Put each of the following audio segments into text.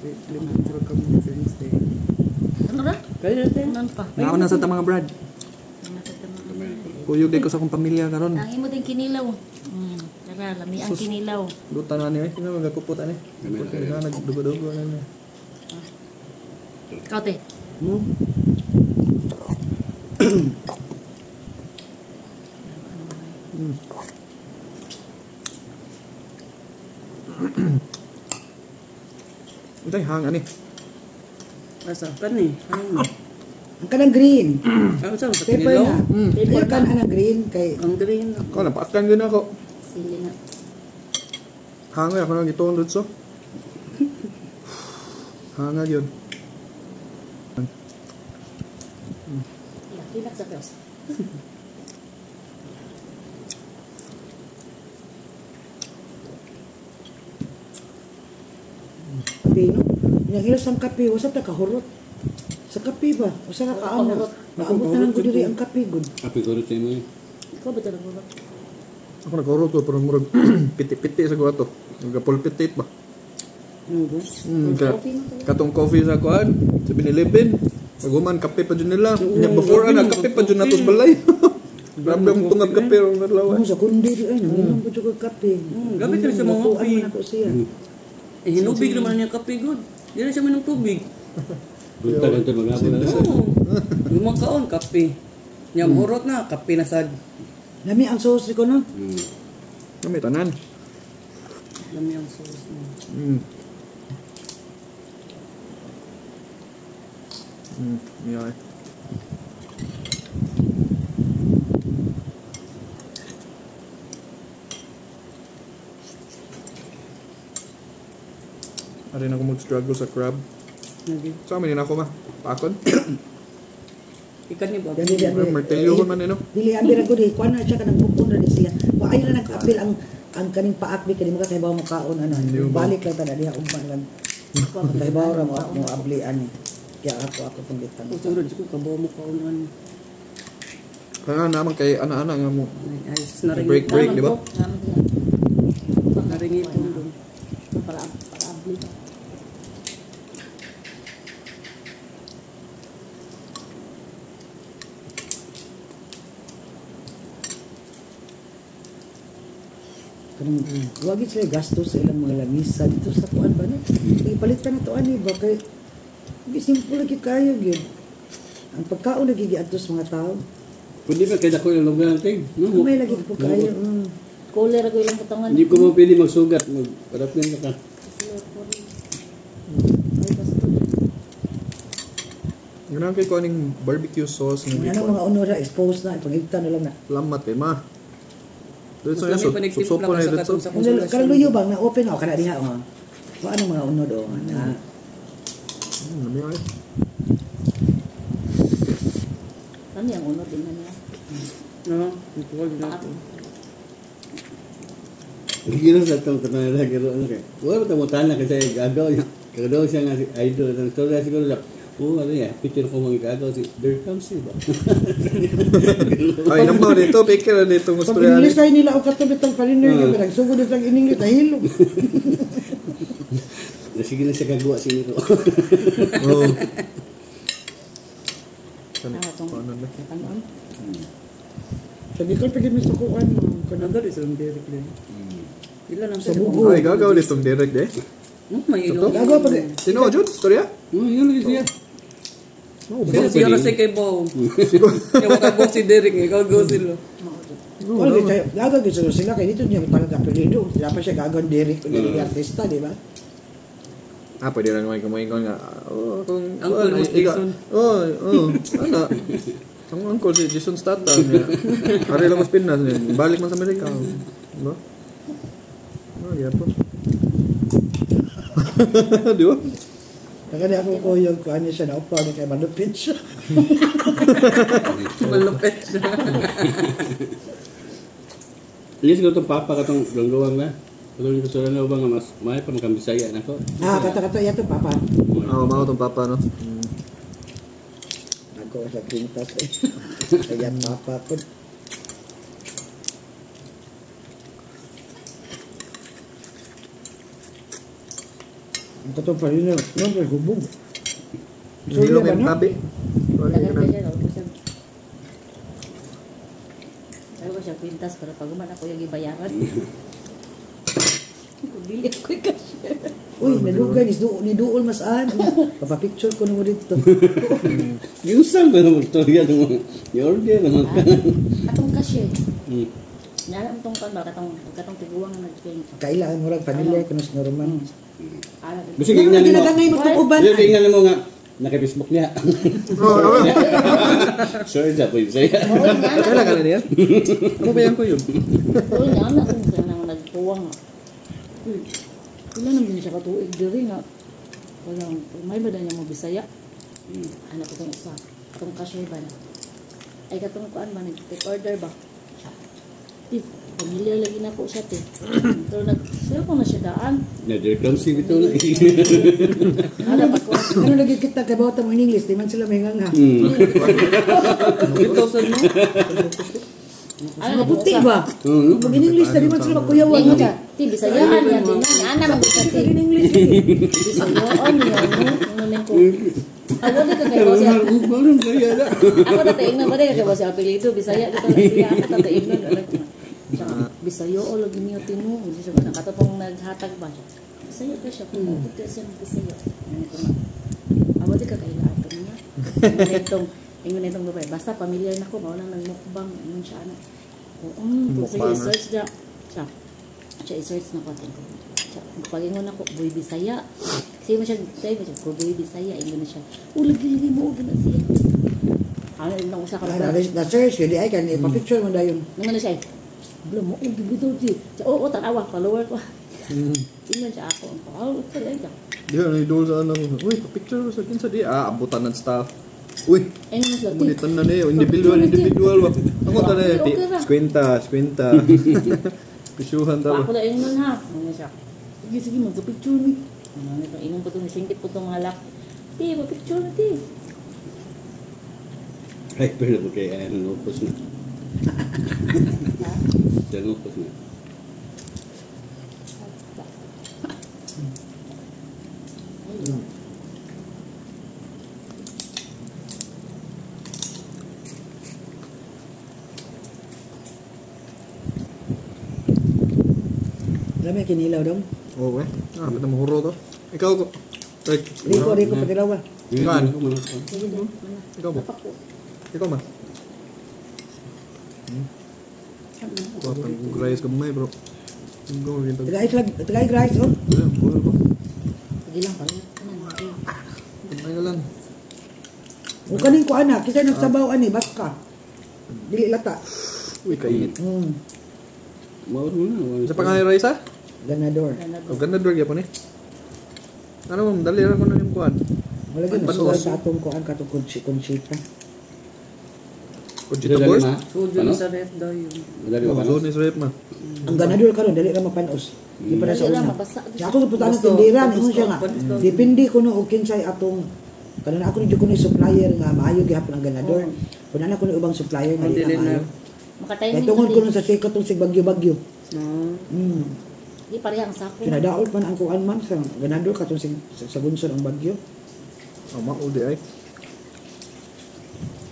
Limang kami ni friends day. Ano ra? Kaya natin. Ano pa? Naon na sa ta mga brad. Kuyog di ko sa akong pamilya karon. Ang imo din kinilaw. Tara, lami ang kinilaw. Luta na ni eh. Sino magkakupot ani? Kupot na nagdugo-dugo na ni. Ikaw te. Uday hang ani. Asa kani? Ano? Ang kanang green. Ang sa Paper kinilaw? na. Paper kan ang green kay Ang green. Ko na paakan gyud ako. Sili na. Hanga ako nang gituon dito. Hanga gyud. Hilak sa kiyos. Kape, no? Nanghilas ang kape, wasa ta kahurot. Sa kape ba? Wasa ka kaana. Naabot na lang ko diri ang kape gud. Kape ko rin mo. Ikaw ba talaga ba? Ako nagahurot ko pero murag piti-piti sa ko ato. Nagapulpitate ba? Katong coffee sa kuan, sa 7-Eleven. Paguman kape pa jud nila. Nya before ana kape pa jud nato sa balay. Grabe ang tungag kape ron adlaw. Mo sa kundi di ay nanginom ko jud og kape. Gabi ka sa mga Natuan kape. man ako siya. Eh, hinubig naman niya kape gud. Di na siya minom tubig. Buntag ang mga Oo. Lumakaon kape. Nya hurot na kape na sad. Lami ang sauce ko no. Kami tanan. Lami ang sauce mo. Yeah. Ari na ako mag-struggle sa crab. Lagi. Sa amin na ako ma. Pakon. Ikan niya ba? Dili Ay, martilyo ko man eh, no? Dili abi ra gud eh. Kuan na siya kanang bukon ra di siya. Wa ay ra nag-apil ang kaning paakbi kay di mo ka kahibaw mo kaon ano. Hindi mo ba? Balik lang tanan diha ugma lang. Kahibaw ra mo mo abli ani. Kaya ako pong gitan. O siguro di ko kabaw mo kaon ano. Kana naman kay ana-ana nga mo. Ay, ay sus, naringit. Break break, di ba? Naringit doon. Para abli. Kanang wag gid sila gastos sa ilang mga lamisa dito sa kuan ba ni. Ipalit ka na to ani ba kay simple lagi kayo gyud. Ang pagkaon lagi giadto sa mga tao. Kundi ba kay dako yung lugar natin? No, May lagi po kayo. Cooler ako ilang butangan. Hindi ko mo pwede magsugat, magparapin ka. Ay, basta. Ganahan kay ko aning barbecue sauce nga Ano gikuan. mga unora expose na pangita na lang na. Lamat kay ma. Dito Mas sa lami pa nagtimpla sup ka na sa dito. katong sa konsolasyon. Karang luyo bang na open ako kana diha oh. Wa anong mga unod oh. Na Lami ay. Kami ang unod din na niya. No, ito wag na ako. Gino sa itong katong giro ano kay. Wala ba tamo na kasi gagaw niya. Kagaw siya nga si idol ang storya siguro siya. Oh, ano niya, picture ko mga gagaw si Dirk Ramsey ba? Ay namo dito picker dito mo Pag storya. English tayo nila o katong itong foreigner uh. Nagsugod itong in English nahilo. Sige na siya kagawa siguro. Oo. Ah, itong Ano na? kanon. Sabi ko pag mi sa kuan Kanang dali sa Derek din. Ila lang Sa bugo. Ay gagaw ditong direct eh. May ilong. Gagaw pag Sino jud storya? Oh, yun lagi siya. Oh, Sila siya na kay Bo. Kaya waka si Derek, ikaw go sila. Wala tayo. Gagaw gyud sila kay dito niya talaga apelyido. Dapat siya gagaw Derek kung dili artista, di ba? Ah, pwede rin naman kumaingon nga. Oh, kung Uncle mo si Jason. Oh, oh, ana. Ang uncle si Jason Statham niya. Ari lang mas Pinas niya. Balik man sa Amerika. Diba? Oh, gyapon. Di ba? Kaya ako kuyog ko ano siya na upo kay malupit siya. Malupit siya. Hindi siguro itong papa katong ganggawan na. Katong yung kasura na ba nga mas may pa makambisaya na ko. Ah, kata-kata iya to papa. Oo, mao tong papa no. Ako sa quintas eh. Kaya papa ko. Ang Katong foreigner, no, kay hubog. So, Hilom ba, yung no? tabi. Dagan ka siya, no? Ayaw ko siya kwintas para pag uman ako yung ibayaran. Kung dili ako yung cashier. Uy, nadugay ni duol mas an. Papapicture ko nimo dito. Giusan ko na magtorya ng mga i-order naman ka. Atong cashier. Hmm. Naalam tong kan ba katong tiguang nga nag-change. Kailangan murag familiar ko sa Norman. Alam. Bisig ingnan nimo. Ginagangay magtukuban. Bisig ingnan nimo nga naka-Facebook niya. Oh, oh. Sorry sa po saya. Oo, nga na. Kailan ka na niya? Ano ba yan ko yun? Oo, nga na kung saan ang nagpuwang. Uy, wala naman siya katuig diri nga. Walang, may ba niya mo Bisaya? Anak ko itong usa. Itong cashier ba na? Ay, katong kuan ba? Nag-take order ba? Siya. Di, familiar lagi na ko siya, te. Pero nag-cellphone na siya daan. Na there comes si bitaw na. Ano pa ko? Ano lagi kita kay bawat mo in English, di man sila may nganga. Bitaw sad mo. Ano, Maputi ba? Hmm. Pag in English, di man sila makuyawan. Ingon siya, ti, Bisayaan yan, ti, na, ana man siya, ti. In English, eh. Bisayaan yan, no? Ingon ko. Ako di ka kay boss. Marun kaya na. Ako tataingnan ba di ka kay boss apelyido Bisaya dito na siya. Ako tataingnan alam ko. Bisaya o lagi niyo tinu. Hindi siya nakatapong naghatag ba siya. Bisaya ka siya kung mabuti siya ng Bisaya. Ingon ko na. Ako di ka kailaan ko niya. Ingon na itong babae. Basta pamilyar na ko, mao lang nagmukbang. Ingon siya ano. Oo, sige, Mukbang, search na. Siya. Siya, i-search na ko. Tingko. Siya, pag-ingon ako, Boy Bisaya. Kasi mo siya, sabi mo siya, ko Boy Bisaya. Ingon na siya. Oh, lagi-lagi mo, gana siya. Ano, ingon usa ka Ah, ba? Na search, yun di ay kan ipapicture mo dayon. Ingon na siya, eh. Bla mo, oh, bitaw di. Siya, oo, tanawa, follower ko. Ingon siya ako. Oh, okay, ay, Di ano idol sa ano. Uy, picture ko sa kinsa di. Ah, abutan ng staff. Uy, Ingon siya, ti. Munitan na niyo. Individual, individual. Ako tala Okay, okay ra. Skwenta, skwenta. Pisyuhan Pa talo. ako na ingon ha. Ingon siya. Sige, sige, magpa-picture mi. Ano ito, ingon po itong singkit po itong halak. Ti, pa-picture na, ti. Ay, pero ko kay ay nupos na. Siya nupos na. Lami kinilaw dong. Oo, eh. Ah, ba't na mahuro to? Ikaw ko. Ay, Rico, Rico patilaw. Ikaw, ano? Sige, do. Mana. Ikaw ba? Napako. Ikaw ma. Kuha pang rice gamay, bro. Ikaw, gintag. Tagay rice oh. Ayan, buhay ko. Sige lang, pala. Ano, okay. Gamay na lang. Ug kaning ko ana, kisay nagsabaw ani basta. Dili lata. Uy, kainit. Mauro na. Sa pangalan rice, ah? Ganador. Oh, ganda drug yapon eh. Ano mo, dali ra ko na yung kuan. Wala gyud Panos. nasuway sa atong kuan katong conchita. Conchita Wurst? Food yun sa ref daw yun. Dali Oh, ba? zone is rep ma. Ang ganador karon dali ra mapanos. Di pa na sa Dali ra una. mabasa. Siya ako sa putahan Gusto- tindera gusto- ingon siya nga. gusto. Depende kuno og kinsay atong kanon ako ni jud kuno supplier nga maayo gihapon ang ganador. Kun ana kuno ubang supplier nga Ang di dili na na. maayo. Makatayin Kay tungod kuno sa sikot tong sig bagyo-bagyo. No. Di pareha ang sako. Kinadaot man ang kuan man sa ganador katong sig sa gunson ang bagyo. Oh, ma di ay.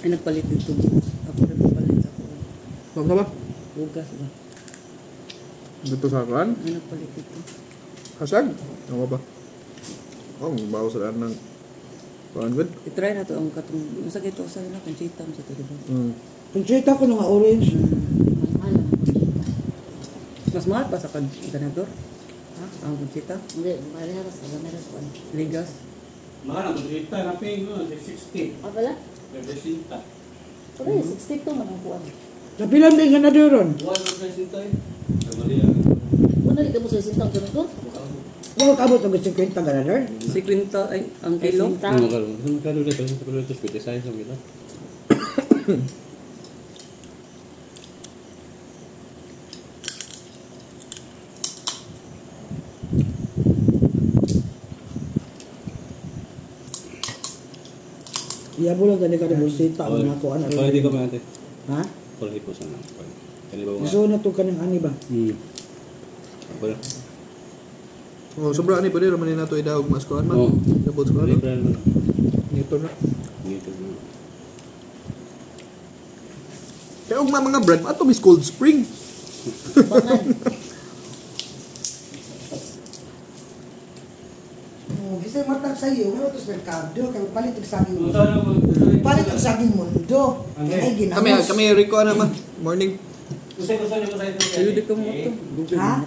Ay, nagpalit dito. Ako rin palit ako. Ma'am na ba? Bugas ba? Dito sa kuan? Ay, nagpalit dito. Hasag? Ano ba? Oh, bawo sa daan ng kuan good. I-try na to ang katong... Masa kito sa na, conchita mo sa to, diba? Conchita kuno nga orange. Mahal ang conchita. Mas mahal pa sa ganador? Ha? Ang conchita? Hindi, pareha ra sa gamay ra sa ano. Ligas? Mahal ang kontrita na ping, no? 660. Ah, pala? 60. Pero 62 man ang kuan. Kapilan din ganador ron. 160 eh. Kamali yan. Una di ka mo sa sintang ganito? Wa kaabot og 50 ganador. Si Quinta, ay, ang kilo? Sinta. Ano karon? Magkano na ito? Magkano ito? 56 ang kita. Iyabo lang gani ka bolsita ang mga kuan. Pwede ko ba natin? Ha? Kulay po sana. Kani ba nga? Gusto na to kanang ani ba? Hmm. Wala. Oh, sobra ani pwede raman ni nato idawag mas kuan man. Oo. Labot sa kuan. Libre naman. Nito na. Dito na. Kaya ugma mga bread, ato mis Cold Spring. Bangan. Oh, bisay matag sa iyo, wala to sa merkado kay palit og saging. Palit og saging mundo. Kay ginamos. Kami kami Rico ana man. Morning. Sayo di ka mo to. Ha?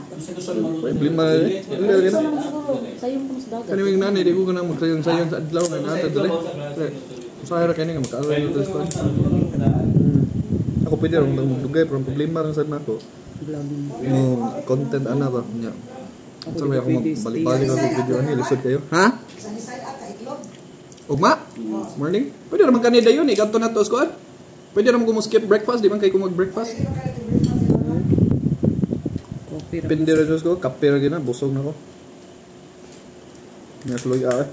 Problema eh. Dili Sa rin. lang siguro. Sayo mo sa dagat. Kani wing nanay di ko kanang magsayon-sayon sa adlaw nga nata dili. Usahay ra kani nga makaaway na to sa kuan. Ako pwede ra magdugay pero ang problema ra sad nako. Vlogging. Oh, content ana ba nya. Ako Sa di may ko ako pwede magbalik-balik stay. ako video ani lisod kayo. Ha? Sa nisay ata itlog. Ugma? Morning? Pwede ra man kani dayon eh kadto na to sa kuan. Pwede ra man ko mo skip breakfast, di man kay ko mag-breakfast. Di ba kaya breakfast sila? Coffee ra. Pindi ra Diyos ko, kape ra gina, busog na ko. Nga tuloy ah.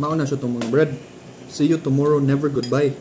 Mao na siya itong mga bread. See you tomorrow, never goodbye.